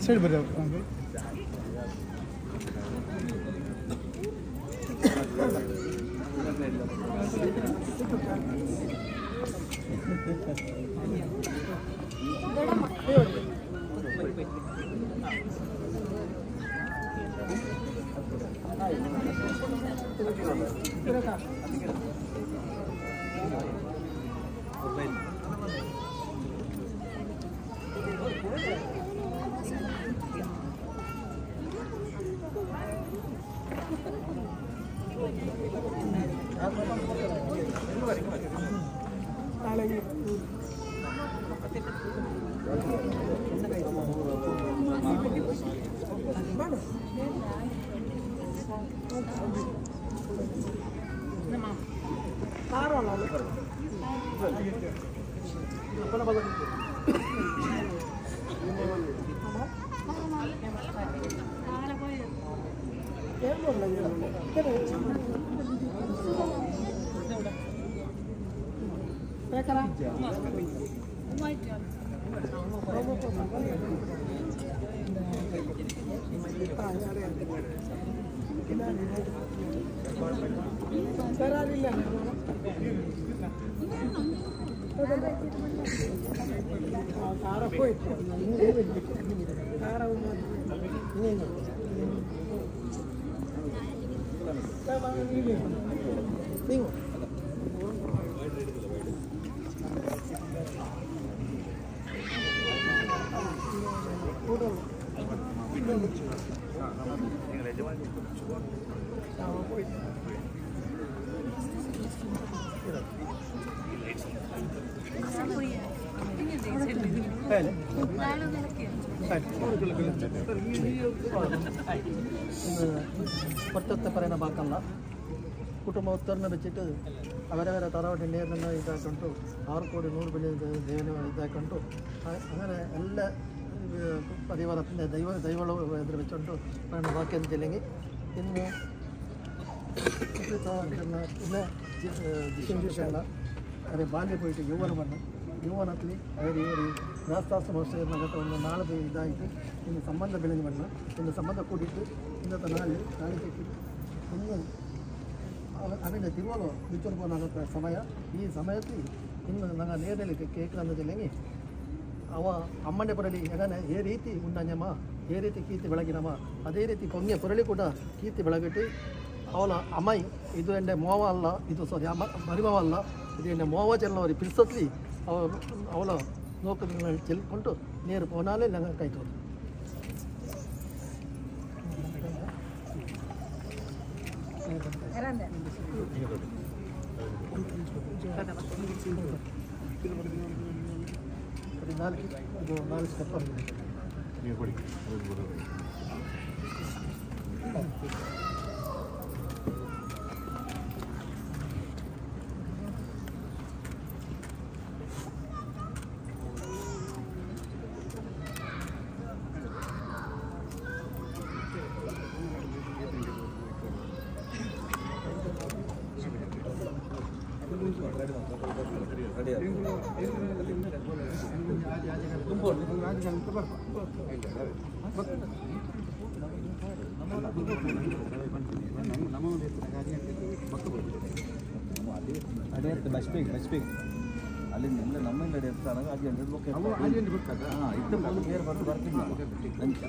Side ಬರ್ರಿ. ಪಟ್ಟತ್ತ ಪರೇನ ಬಾಕಲ್ಲ ಕುಟುಂಬ ಉತ್ತರನ ಬೆಚ್ಚಿಟ್ಟು ಅವರವರ ತರವಾಟಿ ನೀರನ್ನು ಇದಾಕೊಂಡು 6 ಕೋಡಿ 100 ಬಿಲಿಯನ್ ದೇವನ ಇದಾಕೊಂಡು അങ്ങനെ ಎಲ್ಲ ಪರಿವಾರത്തിൻ്റെ ದೈವ ದೈವಗಳು ಎದುರು വെച്ചുകൊണ്ട് ನಾನು ബാക്കി ചെല്ലെങ്കിൽ ഇന്ന് പിന്നെ ജിഷൻ അവരെ ബാല്യ പോയിട്ട് യൗവനം വന്നു. യൗവനത്തിൽ അവർ ഈ ഒരു ഗൃഹസ്ഥാശ്രമ ಒಂದು ನಾಳೆ ಇದಾಯಿತು. ಇನ್ನು ಸಂಬಂಧ ಬೆಳೆದು ಬಣ್ಣ ಇನ್ನು ಸಂಬಂಧ ಕೂಡಿಟ್ಟು ಇನ್ನത്തെ ನಾಳೆ ನಾಳೆ ಇನ್ನು ಅವನ ತಿರುವಲು ಬಿಚ್ಚೋರು ಸಮಯ. ಈ ಸಮಯത്തിൽ ಇನ್ನು ನಂಗೆ ನೇರದಲ್ಲಿ ಕೇಕ್ಲಂದ ಜಿಲ್ಲೆಗೆ ಅವ ಅಮ್ಮಂಡೆ ಪೊರಳಿ ಯಾಕಂದರೆ ಏ ರೀತಿ ಉಂಡಂಜಮ್ಮ ಏ ರೀತಿ ಕೀರ್ತಿ ಬೆಳಗಿನಮ್ಮ ಅದೇ ರೀತಿ ಪೊಂಗೆ ಪೊರಳಿ ಕೂಡ ಕೀರ್ತಿ ಬೆಳಗಿಟ್ಟು ಅವಳ ಅಮ್ಮೈ ಇದು ಎಂಡೆ ಮೋವ ಅಲ್ಲ, ಇದು ಸಾರಿ ಅಮ್ಮ ಮರಿಮವ ಅಲ್ಲ, ಇದು ಎಂಡೆ ಮೋವ ಚೆಲ್ಲವರಿ ಪಿರ್ಸತ್ಲಿ ಅವ ಅವಳ ನೌಕರಿಗಳು ಚೆಲ್ಕೊಂಡು ನೇರು ಪೋನಾಲೆ ನಂಗೆ ಕೈತೋದು. ನಾಲ್ಕು ಇದು 4 ಸ್ಟೆಪ್ ಆಗಿದೆ. ಅಲ್ಲಿ ನಿಮ್ಮ ನಮ್ಮ ಇಲ್ಲಡೆ ಇರ್ತಾನಾಗ ಅದು ಎಂಟು ಬೊಕ್ಕ ಹಾಂ ಇತ್ತು ಮೊದಲು ಬೇರೆ ಬರ್ತು ಬರ್ತಿಲ್ಲ ಅಂಚ